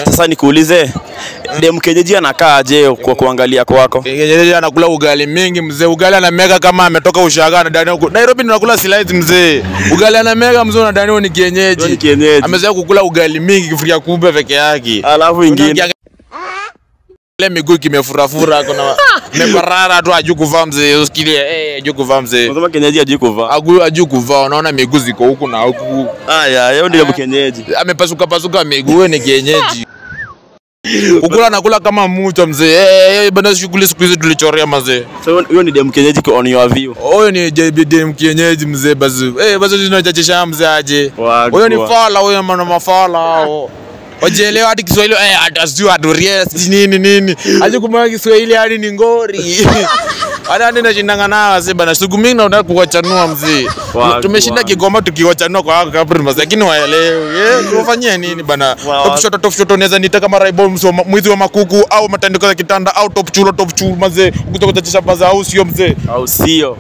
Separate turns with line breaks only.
Sasa nikuulize, dem kienyeji anakaa aje kwa kuangalia kwako?
Kienyeji anakula ugali mingi mzee, ugali anamega kama ametoka ushaga na ndani huko. Nairobi tunakula slice mzee. Ugali anamega mzee na ndani ni kienyeji.
Ni kienyeji.
Amezoea kukula ugali mingi kifuria kumbe peke yake.
Alafu ingine
ile miguu kimefurafura kuna meparara tu ajui kuvaa mzee, usikilie ajui kuvaa mzee.
Unasema kienyeji hajui kuvaa.
Ajui kuvaa, unaona miguu ziko huku na huku.
Aya, yeye ndio kienyeji.
Amepasuka pasuka miguu, ni kienyeji. Ukula nakula kama mtu mzee. Bana shughuli siku hizi tulichorea mzee.
So huyo ni dem kienyeji on your view.
Huyo ni dem kienyeji mzee bazu. Bazu tunachachisha mzee aje. Huyo ni fala, huyo mwana mafala hao. Wajielewa hadi Kiswahili hata sio adoria nini nini. Aje kumwona Kiswahili hadi ni ngori. Hata ndio nashindanga nao sasa bana. Siku mingi naona kuwachanua mzee. Tumeshinda Kigoma tukiwachanua kwa kabri mzee, lakini waelewe. Tuwafanyie nini bana? Top shot unaweza nita kama Raibol mwizi wa makuku au matandiko ya kitanda au top chulo mzee. Ukitoka kuchachisha baza au sio mzee?
Au sio?